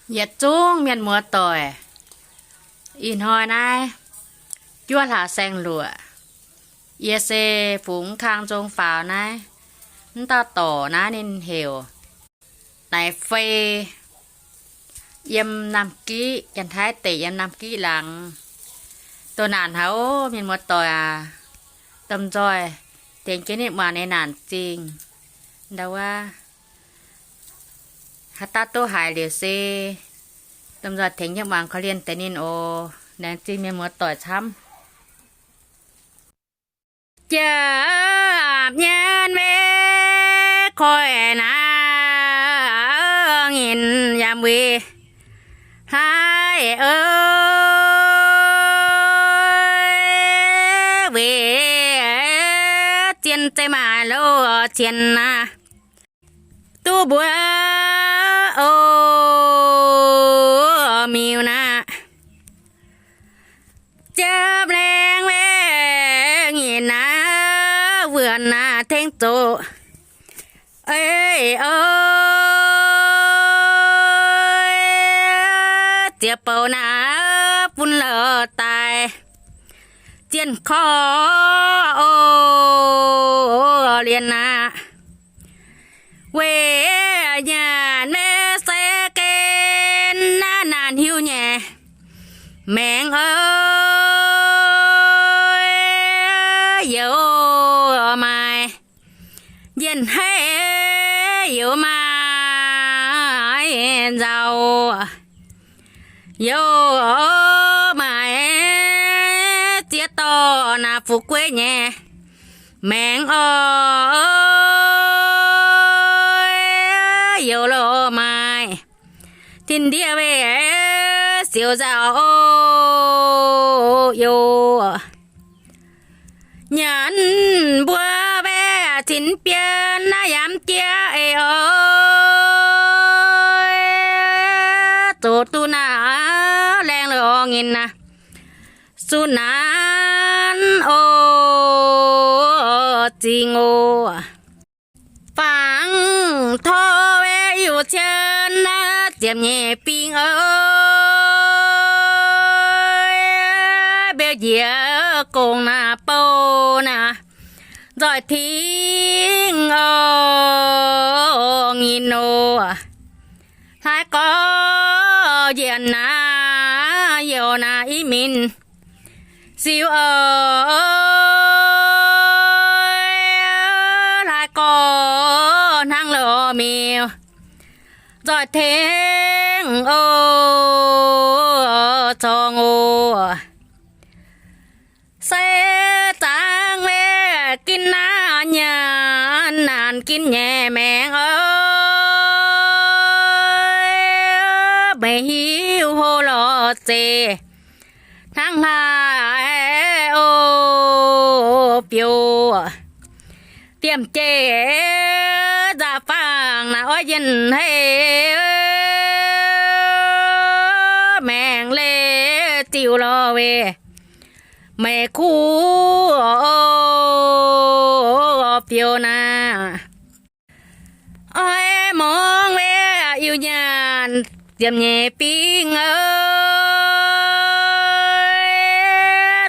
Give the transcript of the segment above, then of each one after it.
Yietc zungv mienh muoz-doic, ih hnoi naaiv juov hlaax saeng-luoqc, yie se fungx kang nzong faaux naaiv, mv dauh dorc naaiv ninh heuc Naaic Fei, yiem Naamh Giqv, Janx-Taiv deic yiem Naamh Giqv laangz. Doh naanc haic oc, mienh muoz-doic aac, domh nzoih tengx jienv ninh muangx nyei naanc zingh. Ndau wuov haaix dauh duqv haiz liuz se domh nzoih tengx jienv muangx korv-lienh deix ninh oc. Laengz zingh mienh muoz-doic camv. Jaa-mienh maiv koiv naaiv, nginh yaac mbuo hlaaix oc, weic zien zeiv maaih loz-cien naaiv duqv mbuo oc, miuc naaiv. Ziepc laengz maiv nginh naaiv, wuonh naaiv tengx zoqc, ei oc, ziex bouh naaiv bun la'daaih zien korv oc, lienh naaiv. Weic nyanc maiv se gen naaiv naanc hiuv nyei maengx oc, youz maaih njien-haiv, youz maaih nzauh, youz maaih ziex dorh naaiv fu'jueiv nyei maengx oc, youz loz maaih tin-ndiev weic siouc nzauh oc, youz nyanc mbuo weic cin bienv naaiv yaac mv jiex ei oc, zoux duqv naaiv laengz lorz nginh naaiv sun naanc oc, zingh oc. Fangx torv weic Iu-Cien naaiv ziepc nyeic fingx oc, mbiouh njiec gong naaiv bou naaiv nzoih tingx oc, nginh oc. Hlaaix gorx njiec naaiv youz naaiv i minc siou oc, hlaaix gorx hnangv loz miuc nzoih tengx oc, corng oc. Se zaangc weic ginv naaiv nyanc naanc ginv nyei maengx oc, meih hiuv hlo lorz zeiz hnangv hlaaix oc, biouv diemh jeiv nza'fangx naaiv oix njien-haiv maengx leiz ziux lorz weic meih kuv oc, biouv naaiv. Oix mungx weic Iu-Nyaanh ziepc nyeic fingx oc,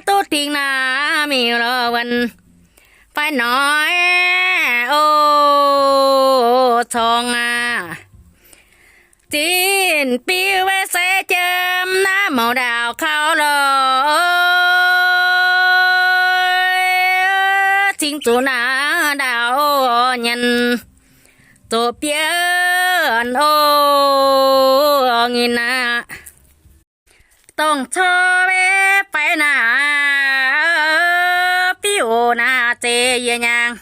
duqv tingx naaiv miuc lorz wuonh fai noic oc, corng aac. Zinh biuv weic se jiem naaiv mouc ndaauh kaux lorz, cingx zuqc naaiv ndaauh nyanc zoqc bienv oc, nginh aqv. Dongh corc weic faix naaiv fiuv naaiv zeiz yie nyaangh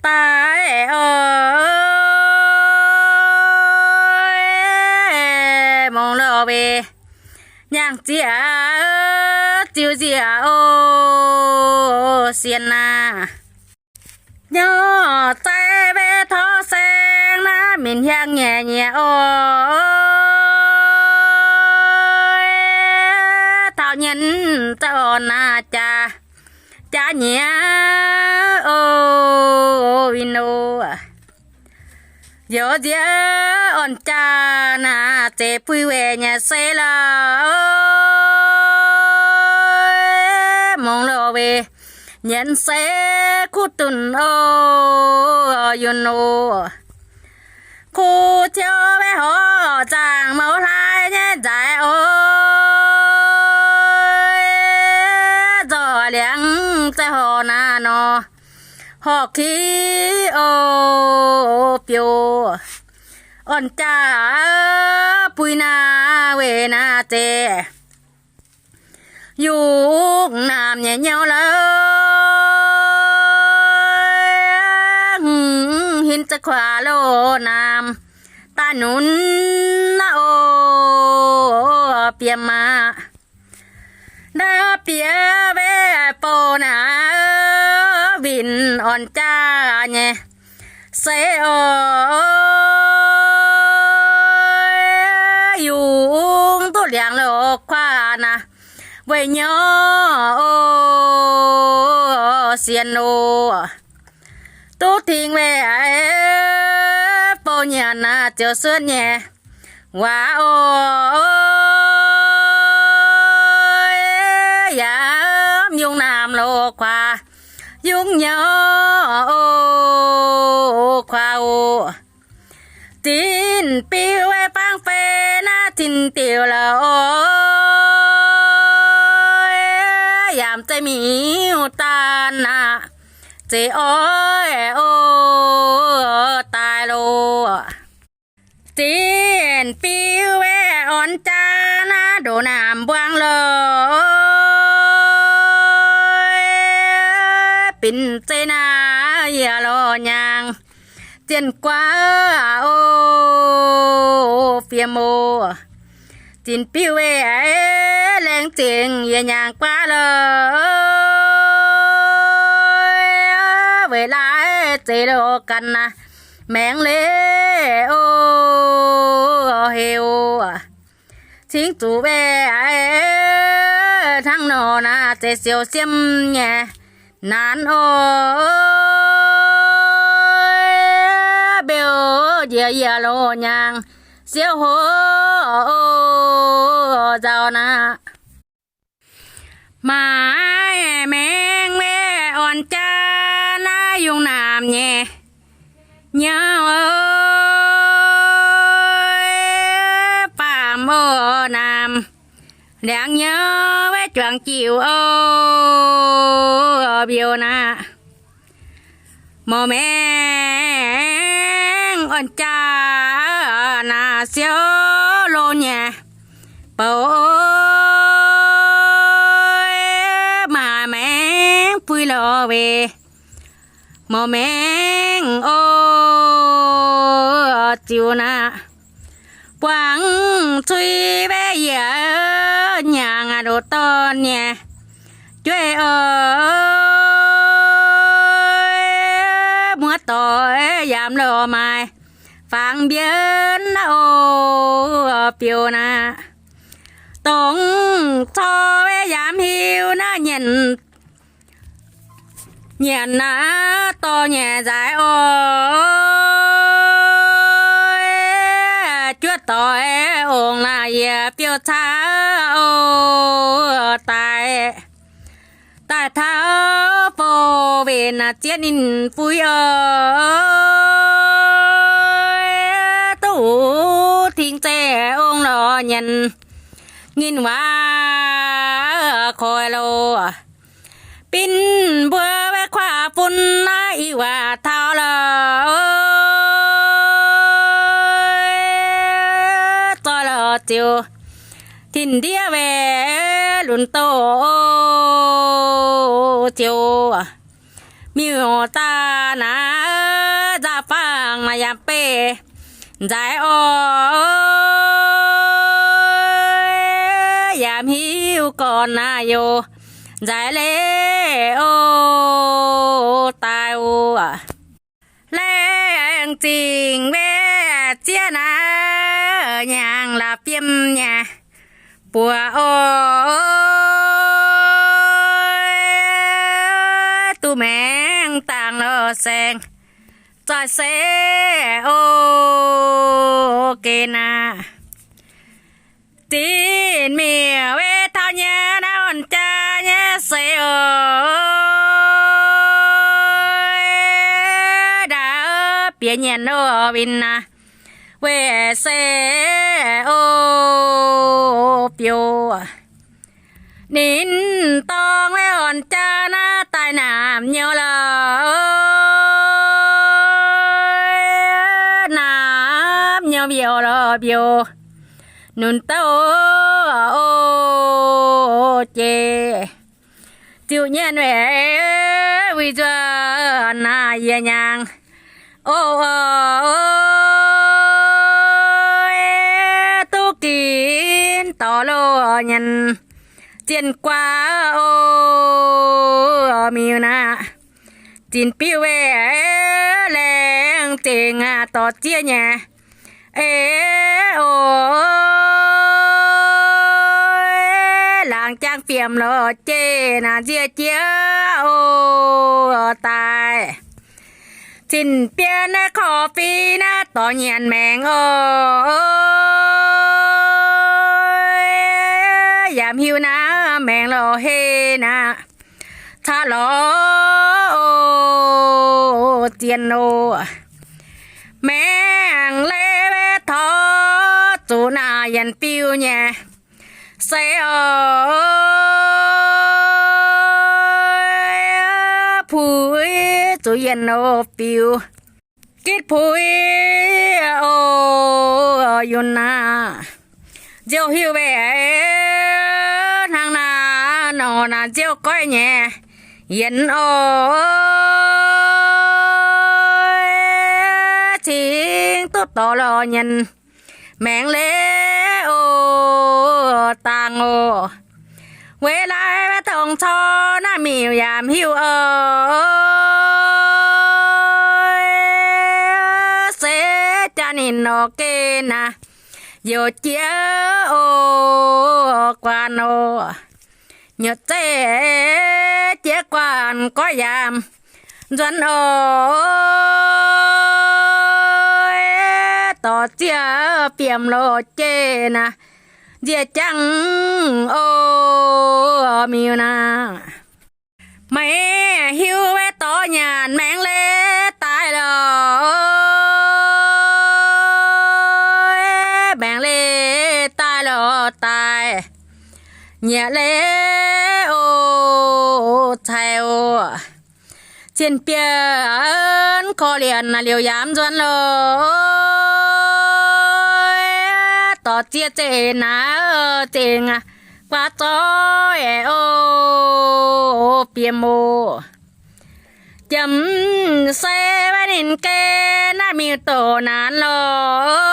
daaih oc, mungh lorh weic nyaangh zieqc ziux nzieqc oc, sien naaiv. Nyorx zai weic torv saeng naaiv minc hiaang nyaic nyieqc oc, taux nyienz za'orn naaiv jaax, jaax nyieqc oc, win oc, youz nziex Orn jaa naaiv zeiz puix weic nyanc se lorqc, mungz lorqc weic nyanc se kuv dunc oc, yunh oc. Kuv ciouv weic horc zaangc mouz hlaax nyei nzaaix oc, nzoih liangx zai horc naaiv nor, horc kiv oc biouv. Orn jaa puix naaiv weic naaiv zeiz yungz naamh nyei nyouv lorqc, hinc za'kuaax loz naamh daaih nunc naaiv oc, biem aqv. Naaiv bieqc weic bouh naaiv winc orn jaa nyei se oc, yungz duqv liangx loz kuaax naaiv weic nyouv oc, sienx oc. Duqv tingx weic bouh nyanc naaiv ziouc suotv nyei waac oc, yaac yungz naamh loz kuaax, yungz nyouv oc, kuaax oc. Zinh biuv weic bangv fei naaiv tin diuc lorqc, yaac zeiz miuc-daan aqv, zeiz oix oc daaih loh. Zinh biuv weic orn jaa naaiv ndoqc naamh mbuangz lorqc, binc zeiv naaiv yaac lorz nyaangh zienh guaav oc, fiem oc. Zinh biuv weic laengz zingh yie nyaangh guaav lorqc, weic laaix zeiz loh ganh naaiv maengx leiz oc, heuc cingx zuqc weic hnangv nor naaiv zeiz siou siem nyei naanc oc, mbeu njiec yie loz nyaangh siou hoc oc, nzauh naaiv. Maaih maengx weic orn jaa naaiv yungz naamh nyei nyouv, baamh oc naamh liangx nyouv weic juangc jiuc oc, mbiouh naaiv. Morc maengx orn jaa naaiv siou loh nyei bouh, maaih maengx puix lorz weic morc maengx oc, ziux naaiv buangv cui weic yie nyaangh aqv, ndoqc dorn nyei jueiv oc, muoz doic yaac lorz maaih fangx mbienv naaiv oc, biouh naaiv. Dongh corc weic yaac hiuv naaiv nyanc, nyanc naaiv dorh nyei nzaaix oc, juov doic ongx naaiv yie biouv caav oc, daaih daaih taux bouh wenc naaiv ziex ninh buix oc, duqv tingx zeiv ong lorz nyanc nyinh waac koiv loh. Binc mbuo weic kuaaiv bun naaiv i waac taux lorqc, zoih lorqc ziouc tin-ndiev weic lunc doh ziouc miuc-daaih naaiv nzauh fangx naaiv yaac beih nzaaix oc, yaac hiuv gorn naaiv youh nzaaix leiz oc, daaih oc. Laengz zingh weic ziex naaiv nyaangh la'fiem nyei buoz oc, duqv maengx dangh lorz saeng zoih se oc. Geh naaic, zinh miuc-weic taux nyei naaiv orn jaa nyei seix oc. Ndaauv bieqc nyanc oc, winh naaiv weic se oc, biouv ninh dorng weic orn jaa naaiv daaih naamh nyouz lorqc. Naamh nyouz mbiouh lorqc, mbiouh nunc douv oc, jiex ziouc nyanc weic wuic nzuonx naaiv yie nyangx oc, duqv ginv dorh loh nyanc zienh guaax oc, miuc naaiv zinh biuv weic laengz zingh aqv, dorh zieqv nyei eix oc. Laangz jangv fiemx lorqc jiex naaiv nzie jiex oc daaih. Cin-bienv naaiv korv-fiqv naaiv dorh nyanc maengx oc. Yaac mv hiuv naaiv maengx lorh heh naaiv caqv lorz oc, zien oc. Maengx leiz weic taux zuqc naaiv yienc fiuv nyei seix oc. Puix zuqc yienc oc, fiuv gitv puix oc, yunh naaiv nziouv hiuv weic hnangv naaiv nor naaiv nziouv goiv nyei yienc oc. Cingx duqv dorh lorh nyanc maengx leiz oc, dangh oc. Weic laaix weic dongh corc naaiv miuc yaac mv hiuv oc. Se jaa ninh nor gen naaiv youc jiex oc, guaan oc. Nyutc zeiv jiex guaan goiv yaam nzuonx oc. Dorh zieqv fiemx loz jeiv naaiv nziec jangv oc, miuc naaiv. Maiv hiuv weic dorh nyanc maengx leiz daaih lorqc. Maengx leiz daaih lorqc daaih, nyiec leiz oc, cai oc. Cien-bienv korv-lienh naaiv liouc yaam nzuonx lorqc. Dorh zieqv zeiv naaiv zingh guaax zoih oc, bieqc mouz. Jomc se weic ninh gen naaiv miuc doqc naanc lorqc.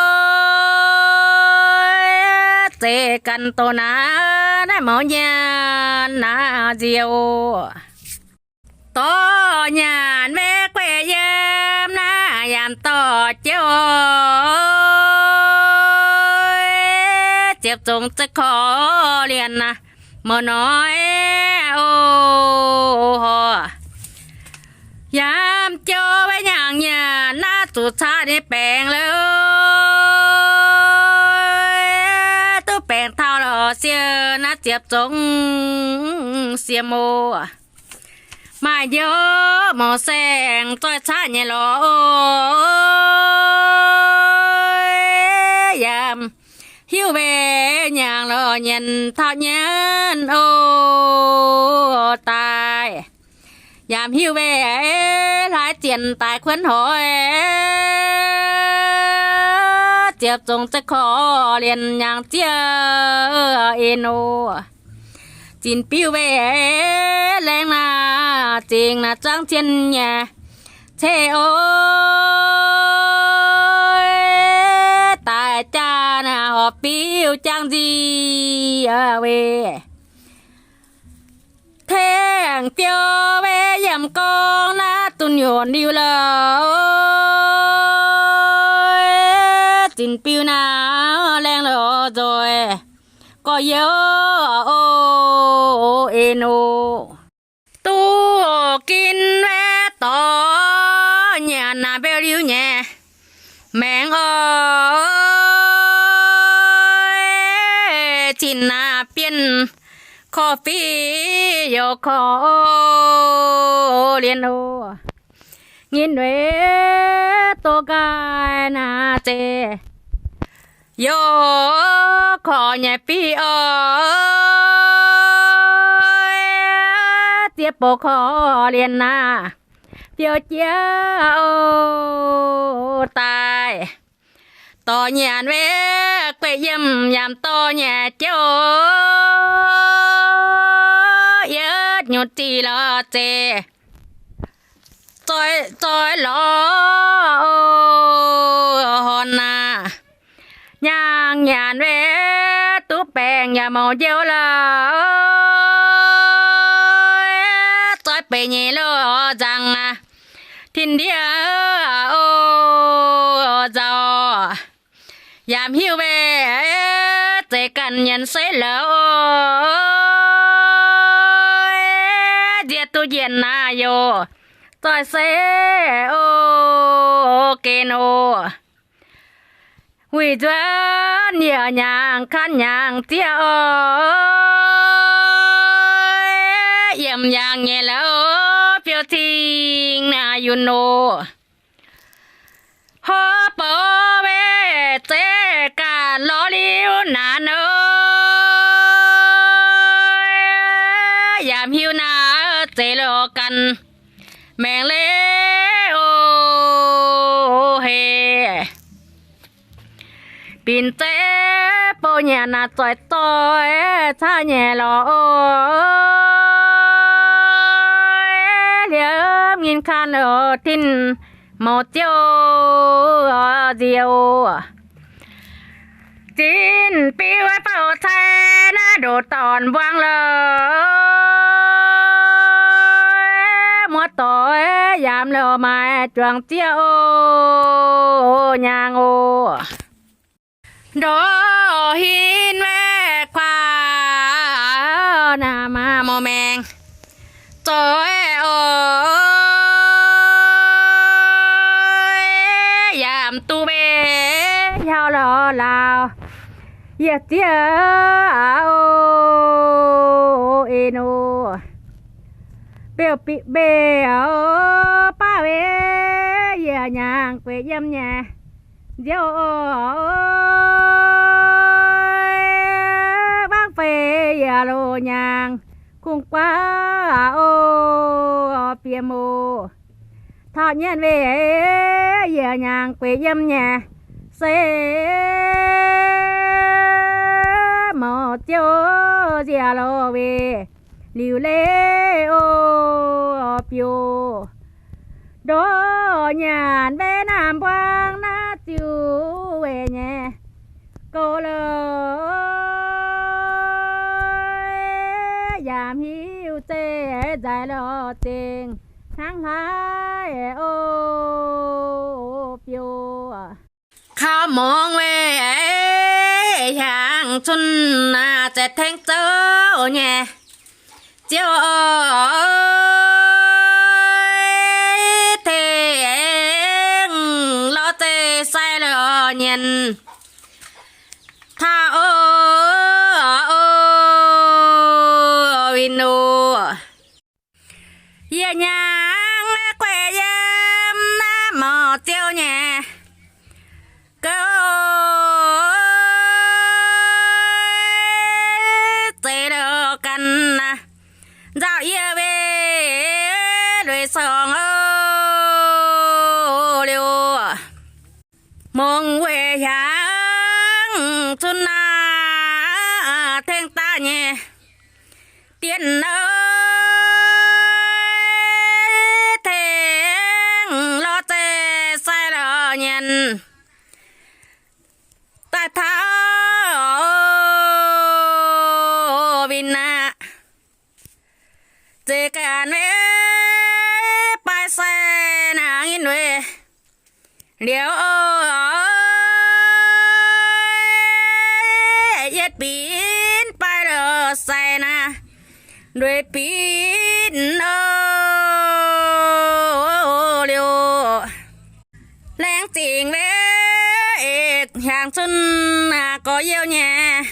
Zeiz ganh doqc naanc naaiv maux nyanc naaiv nziouv. Dorh nyanc weic gueiv yiem naaiv yaac dorh jiex oc. Ziepc zungv zeiv korv-lienh naaiv mouc noic oc. Yaac jouh weic nyaangc nyanc naaiv zuqc caqv nyei baengc lorqc. Duqv baengc taux lorqc siec naaiv ziepc zungv siec mouz. Maaih njoux mouc saeng zoih caqv nyei lorqc. Yaac hiuv weic nyaangc lorqc nyanc taux nyanc oc daaih. Yaac hiuv weic hlaaix zienc daaih kuonv hoic. Ziepc zungv zeiv korv-lienh nyaangc zieqv en oc. Zinh biuv weic laengz naaiv zingh naaiv zuangx cien nyei cei oc. Daaih jaa naaiv horpc biuv jangv nziev weic tengx biouv weic yiem gorngv naaiv dunh yuonc liuz lorqc. Zinh biuv naaiv laengz lorz nzoih gorx-youz oc, en oc. Duqv ginv weic dorh nyanc naaiv mbeu liuz nyei maengx oc. zinh naaiv bienh korv-fiqv youz korv-lienh oc. Nyinh weic doz nqaai naaiv zeiz youz korv nyei fiqv oc, ziex bouh korv-lienh naaiv biouv jiex oc daaih. Dorh nyanc weic gueiv yiem yaac dorh nyei jouv, yietv nyutc diqc lorz zeiz zoih zoih lorz oc. Horn naaiv nyaangh nyanc weic duqv baengc yaac mouz njoux lorz, zoih beic nyei lorz nzangc aqv. Tin-ndiev oc nzauh, yaac mv hiuv weic zeiz ganh nyienx seix lorz oc. Nziex duqv njiec naaiv youz zoih seix oc gen oc. Wuic nzuonx yaac nyaangh kan nyaangh zieqv oc, yiem yaangh nyei lorz biouv cing naaiv yunh oc. Hov bouc weic zeiv ganh lorz liuz naanc oc, yaac mv hiuv naaiv zeiz lorz ganh maengx leiz oc heh. Binc zeiv bouh nyanc naaiv zoih zoih caqv nyei lorz oc, liemh nyinh kan oc tin mouz ziouv nziex oc. Zinh biuv faaux cai naaiv ndoqc dorn mbuangz lorz, muoz-doic yaac lorz maaih juangc zieqv oc nyaangh oc. Ndortv hin weic kuaax naaiv maah mouz maengx zoih oc, yaac mv duqv weic hiauv lorz laauh yietc zieqv oc en oc. Beuv biqc mbeix oc baav weic yie nyaangh gueix yiem nyei nziouv oc, wangv fei yie loz nyaangh kungx guaav oc biem oc. Taux nyienx weic yie nyaangh gueix yiem nyei se mouz ziouv nziaaux lorz weic liuz leiz oc biouv. Ndortv nyanc mbeix naamh mbuangz naaiv ziux weic nyei gouv lorz, yaac mv hiuv zeiz nzaaix lorz zengc hnangv hlaaix oc biouv. Kaux mungz weic hiaangx cun naaiv za'gengh tengx zouv nyei ziouv oc, tengx lorz zeiv sai lorz nyienx taux oc, oc, win oc. Yie nyaangc gueix yiem naaiv mouz ziouv nyei gouv, zeiz lorz ganh nzaaux yie weic lueic sorngx oc liuz. Mungz weic hiaangx cun naaiv tengx daaih nyei dien oc, tengx lorz zeiv sai lorz nyienx daaih taux win aqv. Zeiz ganh weic baaix sai naaiv nyinh weic liuz oc, yietv binc baaix lorz sai naaiv ndueic binc oc liuz. Laengz zingh weic hiaangx cun gorx-youz nyei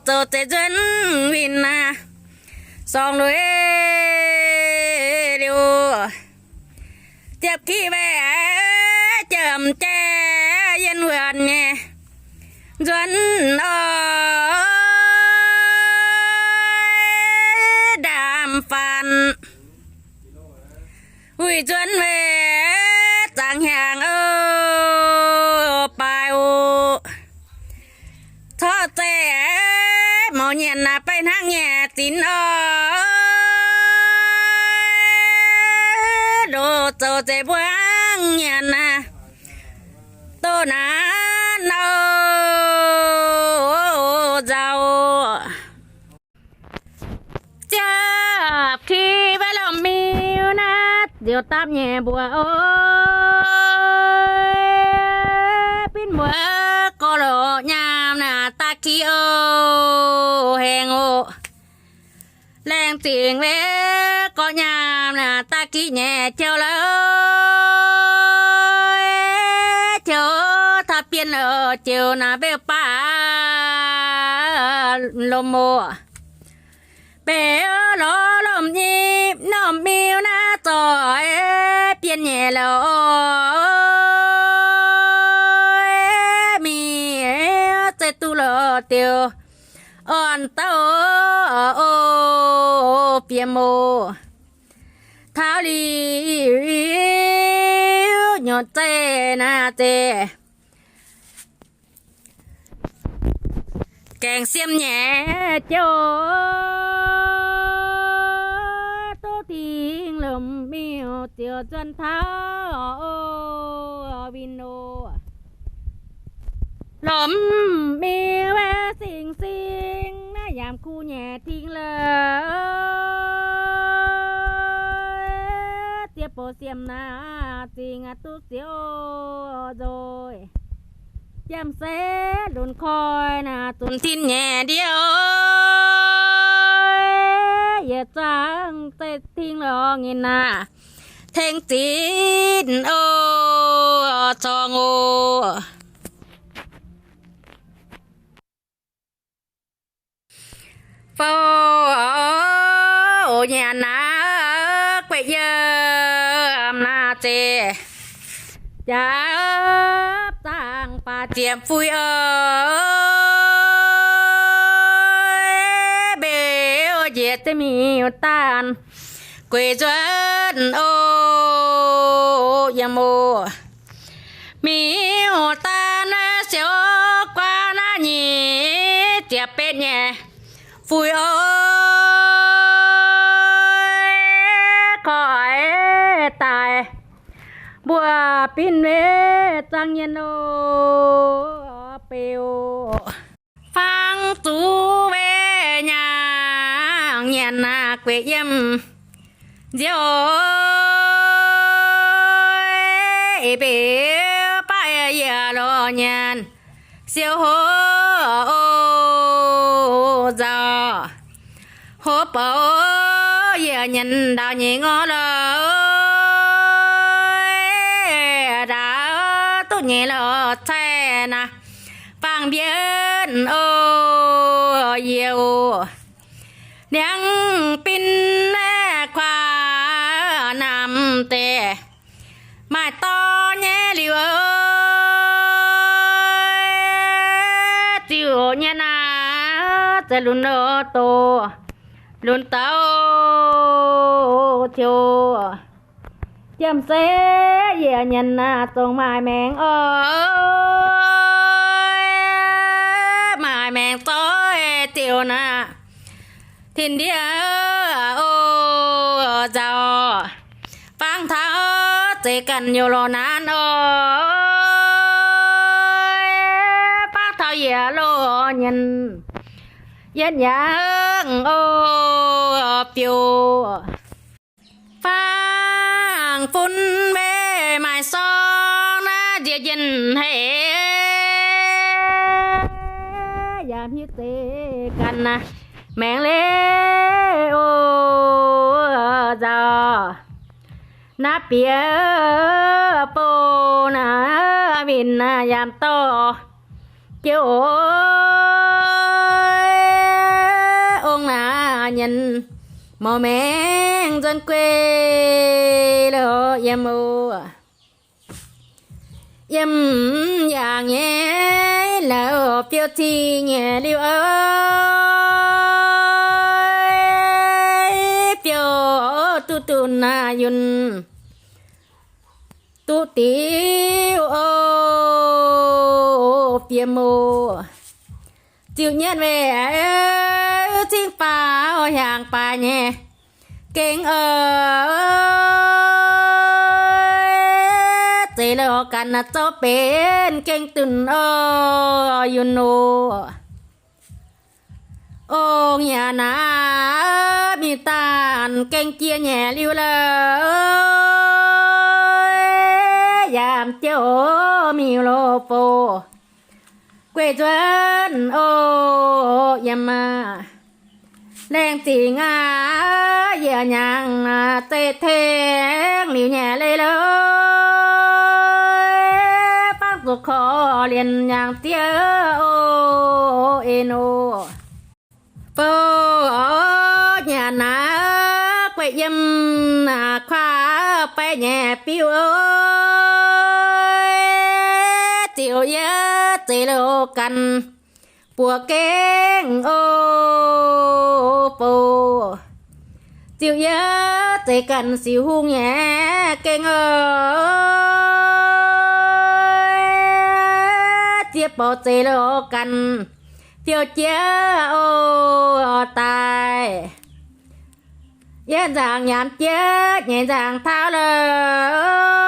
zoux zeiv nzuonx winh naaic, sorng lui liuz, ziepc ki wei jiem jai yien wuonc nyei nzuonx oix ndaam faanv. Wuic nzuonx weic zaangc hnyangx oc, baaix oc. Corc zeiv mouz nyanc naaic, baeqc hnangv nyei zinx oc. Ndoh zoux zeiv mbuangv nyanc naaic, doh naaiv nor nzauh. Ziepc ki wei lomh miu naaiv, nziouv dapv nyei mbuox oc. Binv mbuox gorx-loh nyaam naaic, da'ki oc, hengx oc. Laengz zingh wei gorx nyaam naaic, da'ki nyei jouh lorqc. Jouh taux bienh oc, jouh naaic mbeu baac lomh oc. Beu lorz lomh nyei norm miu naaiv zoih bienh nyei lorqc. Mingh zeiv duqv lorqc diuh orn dauh oc, fiem oc. Taux liuz nyutc zeiv naaic zeiz gaengh siem nyei jouh, duqv tingx lomh miu ziouc nzuonx taux winh oc. Lomh miu singx singx naaiv yaac kuh nyei tingx lorqc. Ziepc bou siem naaic zingx duqv ziouc nzoih. Jiem se lunx koi naaic zunc tin nyei ndiev oc. Yietc zangc zeiv tingx lorqc nyei naaic, tengx zinh oc, corng oc. Fou oc, nyanc naaiv gueiv yiem naaiv zeiz, japv zaangc baac ziepc fui oc. Mbeu njiec zeiv miuc-daanh gueix nzuonx oc, yiem oc. Miuc-daanh siouc guaav naaiv nyic ziepc betv nyei fui oc. Koiv daaih mbuo binv weic zaangc nyienx oc, beu fangx zuqc weic nyaanh nyienx naaic gueiv yiem nziouv oc. Ei beu baav yie lorz nyanc siou hov oc, nzauh hov bouc yie nyanc ndau nyei ngorc lorqc. Ndau duqv nyei lorqc caih naaic fangx mbienv oc, yie oc. Niangv binv naaiv kuaav namx deix maaih dorn nyei liuz oc, ziouc nyei naaic zeix lunx oc, doh lunx dauh ziouc Jiem se yie nyanc naaic zongc maaih maengc oc, maaih maengc zoih ziouc naaic tin ndiev oc, nzauh fangx taux zeix ganh youh lorqc naaiv oc, fangx taux yie loz nyanc yietv yangh oc, biouv fangx fun mei maaih sorng naaiv nziex njien haic, yaac hiuv zeiz ganh naaiv maengc leiz oc, nzauh naaiv bieqc bou naaiv winh naaiv yaac dorh jienv oc, mienh, morc maengh nzuonx guei lo yiem oc. Yiem yangh nyei la'biouv cing nyei liuz oc, biouv duqv dunh yunh duqv diuv oc, biem oc. Ziux nyienv weic cingv faaux hiaangx baaix nyei gengh oc, zeiz lorz ganh zorqv benx gengh dunh oc, yunh oc. Ong yaac naaiv mingh daanh gengh jiex nyei liuz la'oc, yaac m'diuh mingh loz-bouh gueiv nzuonx oc, yiem maah. Laengz zingh aqv, yie hnyangx naaiv zeiv tengx liuz nyei leiz la'oc, fangv zuqc korv-lienh hnyangx ziex oc, en oc. Bouh nyanc naaiv gueiv yiem kuaaiv baeqv nyei biuv oc, ziux yie zeiz loz ganh buoz gengh oc, bouh ziux yie zeiz ganh siux hungh nyei gengh oc, ziex bouh zeiz loz ganh fiou jiex oc daaih. Yie nzaangc nyanc jiex nyei nzaangc taux la'oc,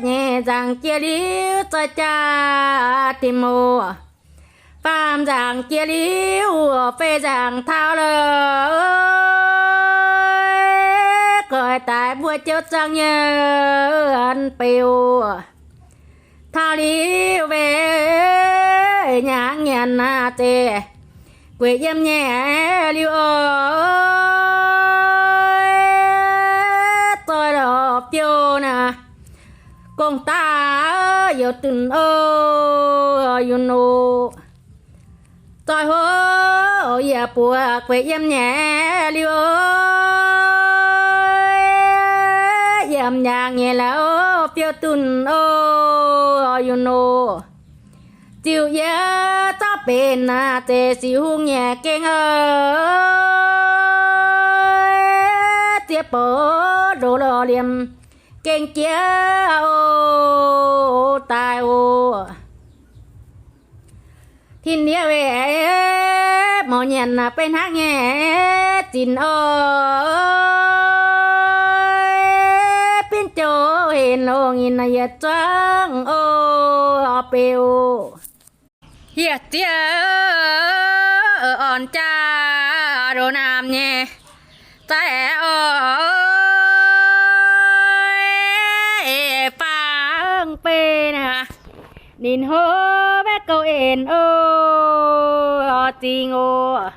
nyei nzaangc jiex liuz zoih jaa tim oc. Faam nzaangc jiex liuz fei nzaangc taux la'oc, goix daaih mbuo jouv zuangx nyei beu. Taux liuz weic hnyangx nyanc naaiv zeiv gueiv yiem nyei liuz oc, zoih lorz biouv naaiv gong-daqv youc dunh oc, yunh oc. Zoih hov yie buoz gueiv yiem nyei liuz oc, yiem hnyangx nyei la'oc biouv dunh oc, yunh oc. Ziux yie zorqv benx naaiv zeiv siux hungh nyei gengh oc, ziex bouh loz lorz liemh gengh jiex oc daaih oc. Tin-Hungh weic morc nyanc naaiv benx hnangv nyei zinc oc, binv jouh henv longx nyei yietc zuangx oc, beu oc. Yietc ziex orn jaa ndoh naamh nyei zaaix oc, fangv bei naaiv ninh hlo maiv gouv en oc, zingh oc.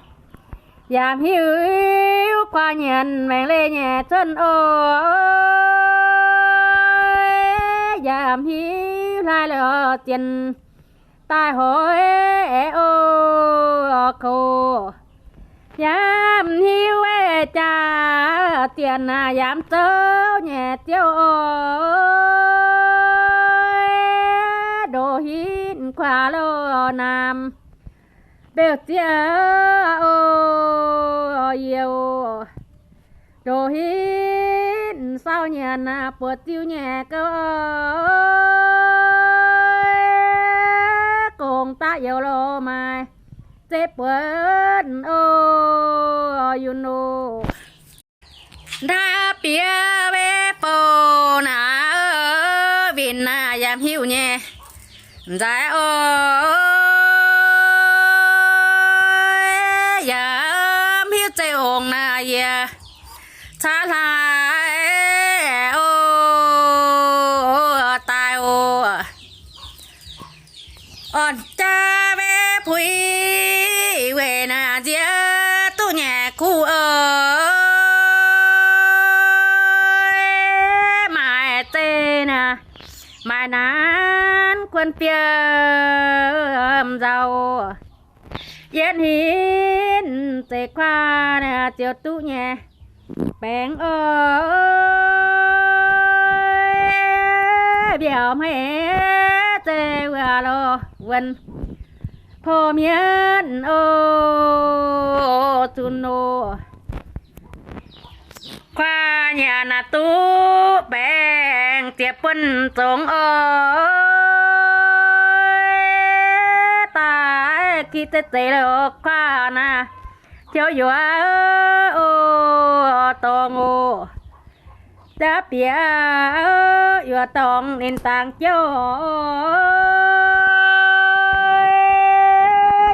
Yaac mv hiuv kuaaiv nyanc maengx leih nyei cuotv oc, yaac mv hiuv hlaaix lorz zienh daaih hoic oc, kouv. Yaac mv hiuv weic jaax zienh naaiv yaac mv zouv nyei ziouv oc, ndoh hinv kuaaiv loz naamh mbeu ziex oc, youc ndoh hinv saauv nyanc buoz ziux nyei gouv oc, gong-daqv youc lorz maaih zeiv buonc oc, yunh oc. Ndaav bieqc weic bouh naaiv winh naaiv yaac mv hiuv nyei nzaaix oc, yaac mv hiuv zeiv ongx naaiv yie caqv hlaax oc, daaih oc. Orn jaa weic puix weic naaiv nziex duqv nyei kuv oc, maaih zeiv naaiv maaih naanv kuonx bieqc nzauh, yietv hinv Zeiz kuaaiv naaic ziouc duqv nyei baengc oc. Mbiauz hmeiv zeiv wuov lorh wuonx porv mienh oc, zunc oc. Kuaaiv nyanc naaic duqv baengc ziepc buonc zongx oc. Daaih gitv zeiv zeiz lorh kuaaiv naaic, ziouc yuoz oc dorngx oc. Daav bieqc yuoz dorngx ninh dangx jouv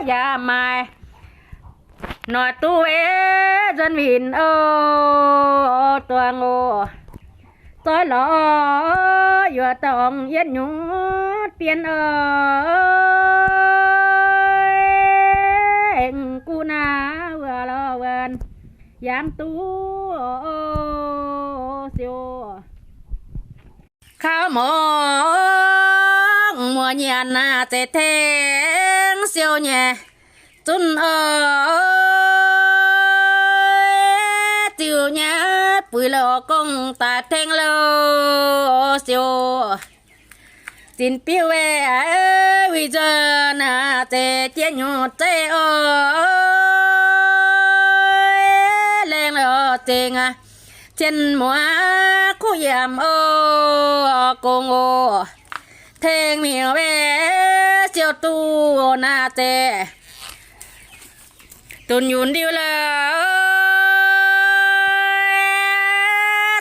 yaac maaih noic duqv ei nzuonx winh oc dorngx oc. Zoih lorz yuoz dorngx yietv nyutc bienh oc. Guv naaiv wuov lorh wuonx yaac duqv siou. Kaux morngx muoz nyanc naaic zeiz tengx siou nyei zunv oc. Ziux nyei buix lorh gong daaih tengx lorh siou. Zinh biuv weih wih nzuonx naaic zeiz jiex nyutc zeiv oc. Laengz lorh zengx cien muoz kuv yiemc oc gong oc. Tengx miuc weih siou duqv naaic zeiz dunx yunc ndiuv lorh.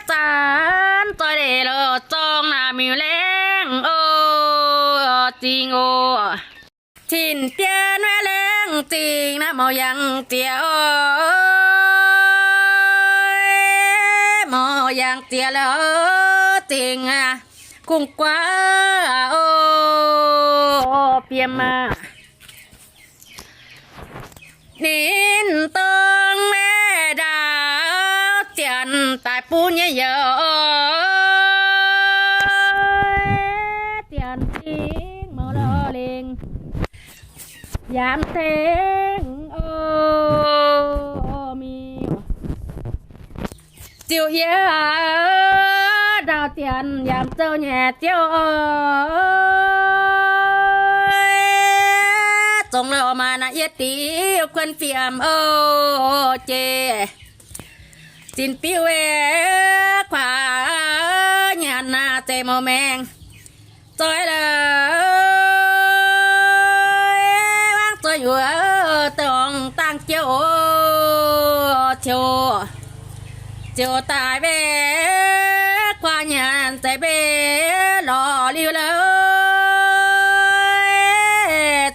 Zanc zoih leiz lorh zorng naaic miuc laengh oc zingh oc. Tin-bienh weih laengh zingh naaic mouc yangh ziex oc. Mouc yangh ziex lorh zingh kungx guaav oc biem aqv. Ninh dongh weih ndaauv zienx daaih bun nyei youz oc. Zienx zingh mouc lorh lengh yaac tengx oc miuc. Ziouc yie ndaauv zienx yaac zouv nyei ziouv oc. Zongx lorh maaih naaiv yie diuv kuonx fiem oc jiex. Zinh biuv weih kuaaiv nyanc naaic zeiz mouc maengx zoih lorh. Wangv zoih yuoz dorngx dangh jouv oc ziouc, ziouc daaih weih kuaaiv nyanc zeiz mbenc lorh liuz lorh.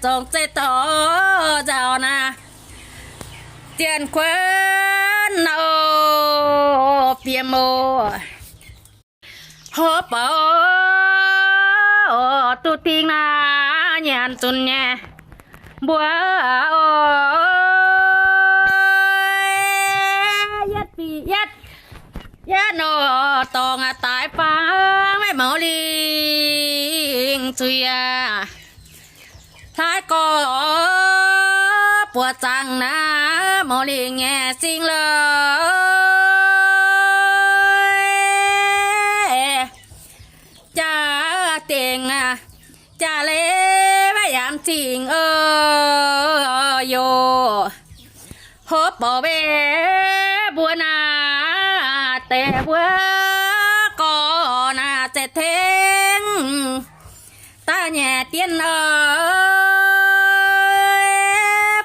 Zongx zeiv dorh nzauh naaic zienx kuonx oc fiem oc. Hopv bouc oc duqv dingh naaic nyanc zunc nyei mbuo oc. Yietv bic yietv, yietv nor dorngx daaih fangx maiv mouz lingh zuiz aqv. Hlaaix gorx buoz zaangc naaic mouz lingh nyei sing lorh. Jaa-dingc jaa-leiz maiv yaac cingx oc yoc. Hopv bouc weih mbuo naaic deix mbuo gorx naaic zeiz tengx daaih nyei dien oc.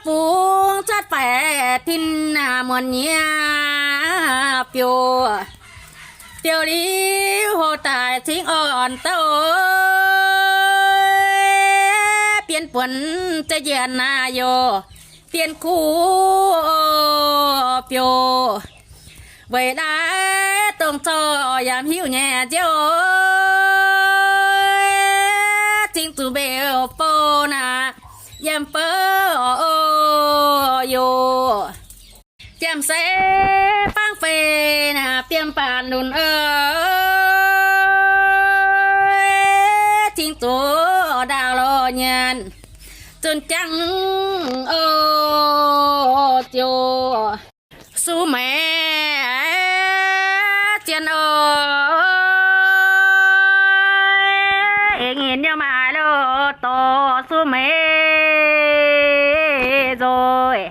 Fungx cuotv faix tin muonc nyiev biouv, biouv liuz hoc daaih cingx orn douh, bienh buonc zeiv njiec naaic yoc bienh kuv biouv. Weic naaiv dongh zorqv yaac hiuv nyei nziouv, cingx zuqc mbeux bou naaic yiem bouv oc yoc. Jiem sei fangv fei naaic biem baanc lunc oc, cingx zuqc ndaauh lorh nyanc zunh jangv oc. ziouc suv meix zien oc. Eix nyinh yiem maaih loz-dorc suv meix nzoih.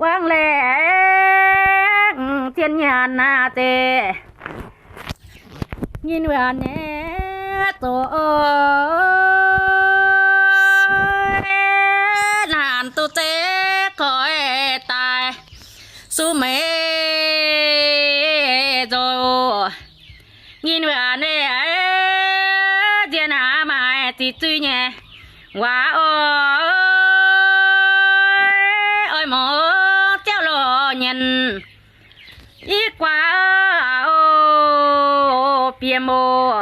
Wangv laengz zien nyanc naaiv zeiz nyinh wuonc nyei zoux, naanc duqv zeiv koiv daaih suv meix nzoih. Nyinh wuonc nziex hnangv maaih ziqc zuiz nyei waac oc. Oix mungv ziouv lorz nyienz i guaax oc, bieqc mbuo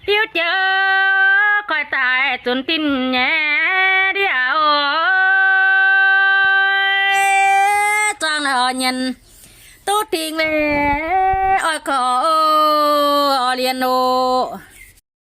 diuv jauv koiv daaih zunc dinh nyei ndiangx oc. Zuangx lorz nyienz duqv dingc weic oix korv orv lienh oc.